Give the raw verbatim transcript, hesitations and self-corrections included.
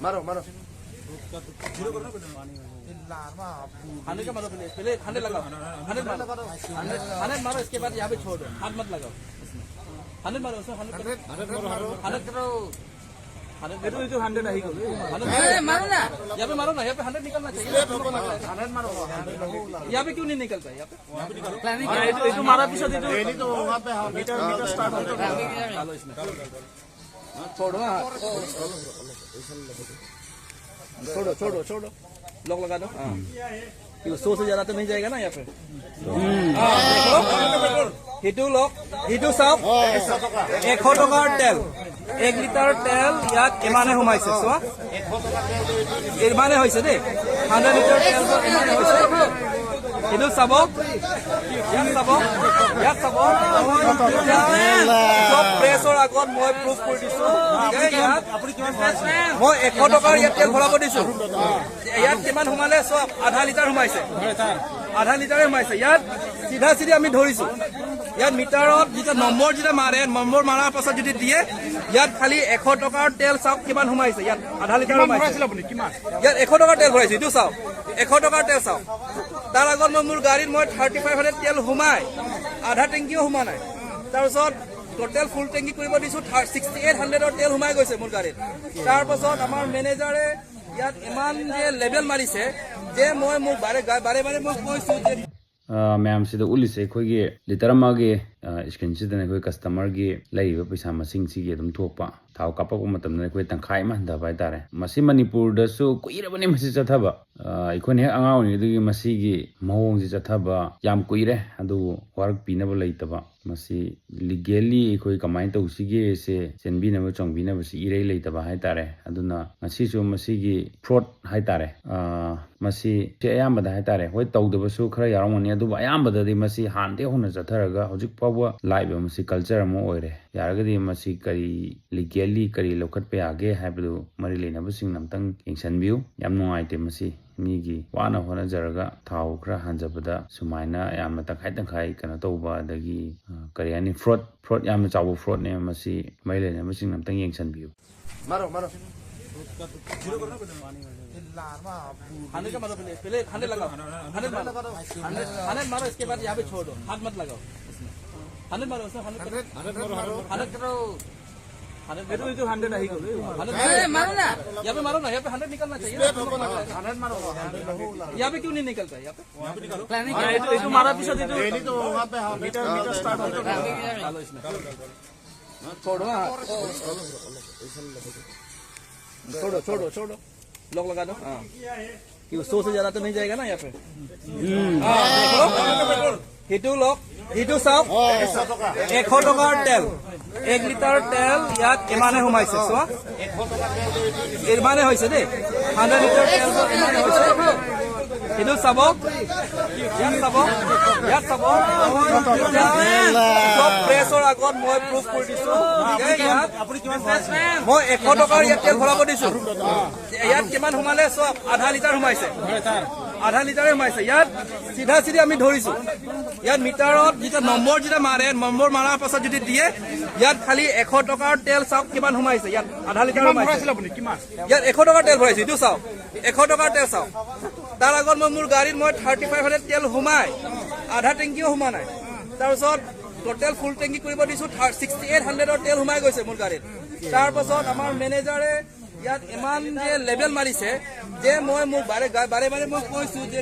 मारो, मारो। हंड्रेड का मारो पहले, पहले हंड्रेड लगाओ। हंड्रेड मारो। हंड्रेड, हंड्रेड मारो, इसके बाद यहाँ पे छोड़ दो, हाथ मत लगाओ इसमें। हंड्रेड मारो, उसमें हंड्रेड। हंड्रेड मारो। हंड्रेड। हंड्रेड। এইটো, এইটো হাণ্ড্ৰেড আহি গ'ল। हंड्रेड। ए, मारो ना। यहाँ पे मारो ना, यहाँ पे हंड्रेड निकलना चाहिए। हंड्रेड मारो। यहाँ पे क्यों नहीं निकलता है? यहाँ पे। এইটো, এইটো মাৰাৰ পিছত এইটো। छोड़ो, छोड़ो, छोड़ो। लॉक लगा दो। हाँ। क्यों, सौ से ज्यादा तो नहीं जाएगा ना यहाँ पे? हाँ, देखो। সেইটো লওক, সেইটো চাওক। এশ টকাৰ তেল, এক লিটাৰ তেল ইয়াত ইমানে সোমাইছে, চোৱা। ইমানে হৈছে দেই, হাণ্ড্ৰেড লিটাৰ তেল ইমানে হৈছে। সেইটো চাব, ইয়াত চাব, ইয়াত চাব। চব প্ৰেছৰ আগত মই প্ৰুফ কৰি দিছো যে ইয়াত মই এশ টকাৰ ইয়াত তেল ভৰাব দিছো। ইয়াত কিমান সোমালে চোৱা, আধা লিটাৰ সোমাইছে, আধা লিটাৰে সোমাইছে। ইয়াত চিধা চিধি আমি ধৰিছো, ইয়াত মিটাৰত যেতিয়া নম্বৰ যেতিয়া মাৰে, নম্বৰ মাৰাৰ পাছত যদি দিয়ে, ইয়াত খালি এশ টকাৰ তেল চাওক কিমান সোমাইছে, ইয়াত আধা লিটাৰ কিমান সোমাইছে। ভৰাইছিল আপুনি? কিমান? ইয়াত এশ টকাৰ তেল ভৰাইছো, এইটো চাওক, এশ টকাৰ তেল চাওক। তাৰ আগত মই মোৰ গাড়ীত মই থাৰ্টি ফাইভ হাণ্ড্ৰেড তেল সোমাই, আধা টেংকিও সোমোৱা নাই। তাৰপিছত টোটেল ফুল টেংকি কৰিব দিছো, ছিক্সটি এইট হাণ্ড্ৰেডৰ তেল সোমাই গৈছে মোৰ গাড়ীত। তাৰপাছত আমাৰ মেনেজাৰে ইয়াত ইমান যে লেবেল মাৰিছে যে মই মোৰ বাৰে বাৰে বাৰে মই কৈছো যে ꯑ, ꯃꯌꯥꯝꯁꯤꯗ ꯎꯠꯂꯤꯁꯦ ꯑꯩꯈꯣꯏꯒꯤ ꯂꯤꯇꯔ ꯑꯃꯒꯤ, ꯑ, ꯏꯁꯀ꯭ꯔꯤꯟꯁꯤꯗꯅ ꯑꯩꯈꯣꯏ ꯀꯁꯇꯃꯔꯒꯤ ꯂꯩꯔꯤꯕ ꯄꯩꯁꯥ ꯃꯁꯤꯡꯁꯤꯒꯤ ꯑꯗꯨꯝ ꯊꯣꯛꯄ, ꯊꯥꯎ ꯀꯥꯞꯄꯛꯄ ꯃꯇꯝꯗ ꯑꯩꯈꯣꯏ ꯇꯪꯈꯥꯏ ꯑꯃ ꯍꯟꯊꯕ ꯍꯥꯏꯇꯥꯔꯦ꯫ ꯃꯁꯤ ꯃꯅꯤꯄꯨꯔꯗꯁꯨ ꯀꯨꯏꯔꯕꯅꯤ ꯃꯁꯤ ꯆꯠꯊꯕ꯫ ꯑ, ꯑꯩꯈꯣꯏꯅ ꯍꯦꯛ ꯑꯉꯥꯡ ꯑꯣꯏꯔꯤꯉꯩꯗꯒꯤ ꯃꯁꯤꯒꯤ ꯃꯑꯣꯡꯁꯤ ꯆꯠꯊꯕ ꯌꯥꯝ ꯀꯨꯏꯔꯦ, ꯑꯗꯨꯕꯨ ꯋꯥꯔꯛꯄꯤꯅꯕ ꯂꯩꯇꯕ꯫ ꯃꯁꯤ ꯂꯤꯒꯦꯜꯂꯤ ꯑꯩꯈꯣꯏ ꯀꯃꯥꯏꯅ ꯇꯧꯁꯤꯒꯦꯁꯦ ꯆꯦꯟꯕꯤꯅꯕ ꯆꯣꯡꯕꯤꯅꯕꯁꯤ ꯏꯔꯩ ꯂꯩꯇꯕ ꯍꯥꯏꯇꯥꯔꯦ꯫ ꯑꯗꯨꯅ ꯉꯁꯤꯁꯨ ꯃꯁꯤꯒꯤ ꯐ꯭ꯔꯣꯗ ꯍꯥꯏꯇꯥꯔꯦ, ꯑ, ꯃꯁꯤ ꯁꯤ ꯑꯌꯥꯝꯕꯗ ꯍꯥꯏꯇꯥꯔꯦ, ꯍꯣꯏ, ꯇꯧꯗꯕꯁꯨ ꯈꯔ ꯌꯥꯎꯔꯝꯒꯅꯤ, ꯑꯗꯨꯕꯨ ꯑꯌꯥꯝꯕꯗꯗꯤ ꯃꯁꯤ ꯍꯥꯟꯅꯗꯒꯤ ꯍꯧꯅ ꯆꯠꯊꯔꯒ ꯍꯧꯖꯤꯛ ꯐꯥꯎꯕ ꯂꯥꯛꯏꯕ ꯃꯁꯤ ꯀꯜꯆꯔ ꯑꯃ ꯑꯣꯏꯔꯦ꯫ ꯌꯥꯔꯒꯗꯤ ꯃꯁꯤ ꯀꯔꯤ ꯂꯤꯒꯦꯜꯂꯤ ꯀꯔꯤ ꯂꯧꯈꯠꯄ ꯌꯥꯒꯦ ꯍꯥꯏꯕꯗꯨ ꯃꯔꯤ ꯂꯩꯅꯕꯁꯤꯡꯅ ꯑꯝꯇꯪ ꯌꯦꯡꯁꯤꯟꯕꯤꯌꯨ꯫ ꯌꯥꯝ ꯅꯨꯡꯉꯥꯏꯇꯦ ꯃꯁꯤ꯫ ꯃꯤꯒꯤ ꯋꯥꯅ ꯍꯣꯠꯅꯖꯔꯒ ꯊꯥꯎ ꯈꯔ ꯍꯥꯟꯖꯕꯗ ꯁꯨꯃꯥꯏꯅ ꯌꯥꯝꯅ ꯇꯪꯈꯥꯏ ꯇꯪꯈꯥꯏ ꯀꯩꯅꯣ ꯇꯧꯕ, ꯑꯗꯒꯤ, ꯑ, ꯀꯔꯤ ꯍꯥꯏꯅꯤ, ꯐ꯭ꯔꯣꯗ, ꯐ꯭ꯔꯣꯗ ꯌꯥꯝꯅ ꯆꯥꯎꯕ ꯐ꯭ꯔꯣꯗꯅꯦ ꯃꯁꯤ꯫ ꯃꯔꯤ ꯂꯩꯅꯕꯁꯤꯡꯅ ꯑꯝꯇꯪ ꯌꯦꯡꯁꯤꯟꯕꯤꯌꯨ꯫ मारो, मारो। हंड्रेड का मारो पहले, पहले हंड्रेड लगाओ। हंड्रेड मारो। हंड्रेड, हंड्रेड मारो, इसके बाद यहाँ पे छोड़ दो, हाथ मत लगाओ। हंड्रेड मारो, उसमें हंड्रेड। हंड्रेड मारो, हंड्रेड। हंड्रेड। এইটো, এইটো হাণ্ড্ৰেড আহি গ'ল। हंड्रेड। ए, मारो ना। यहाँ पे मारो ना, यहाँ पे हंड्रेड निकलना चाहिए। हंड्रेड मारो। यहाँ पे क्यों नहीं निकलता है यहाँ पे? প্লেনিং এইটো, এইটো মাৰাৰ পিছত এইটো মিটাৰ, মিটাৰ ষ্টাৰ্ট হৈ যাব। डालो इसमें। छोड़ो, हाँ। छोड़ो, छोड़ो, छोड़ो। लॉक लगा दो। हाँ। कि सौ से ज्यादा तो नहीं जाएगा ना यहाँ पे? हाँ, देखो। সেইটো লওক, সেইটো চাওক। এশ টকাৰ তেল, এক লিটাৰ তেল ইয়াত ইমানে সোমাইছে, চোৱা। ইমানে হৈছে দেই, হাণ্ড্ৰেড লিটাৰ তেল ইমানে হৈছে। সেইটো চাব, ইয়াত চাব, ইয়াত চাব। চব প্ৰেছৰ আগত মই প্ৰুফ কৰি দিছো যে ইয়াত মই এশ টকাৰ ইয়াত তেল ভৰাব দিছো। ইয়াত কিমান সোমালে চোৱা, আধা লিটাৰ সোমাইছে, আধা লিটাৰে সোমাইছে। ইয়াত চিধা চিধি আমি ধৰিছো, ইয়াত মিটাৰত যেতিয়া নম্বৰ যেতিয়া মাৰে, নম্বৰ মাৰাৰ পাছত যদি দিয়ে, ইয়াত খালি এশ টকাৰ তেল চাওক কিমান সোমাইছে, ইয়াত আধা লিটাৰ সোমাইছে। ইয়াত এশ টকাৰ তেল ভৰাইছো, এইটো চাওক, এশ টকাৰ তেল চাওক। তাৰ আগত মই মোৰ গাড়ীত মই থাৰ্টি ফাইভ হাণ্ড্ৰেড তেল সোমাই, আধা টেংকিও সোমোৱা নাই। তাৰপিছত টোটেল ফুল টেংকি কৰিব দিছো, ছিক্সটি এইট হাণ্ড্ৰেডৰ তেল সোমাই গৈছে মোৰ গাড়ীত। তাৰপাছত আমাৰ মেনেজাৰে ইয়াত ইমান যে লেবেল মাৰিছে যে মই মোৰ বাৰে বাৰে বাৰে মই কৈছো যে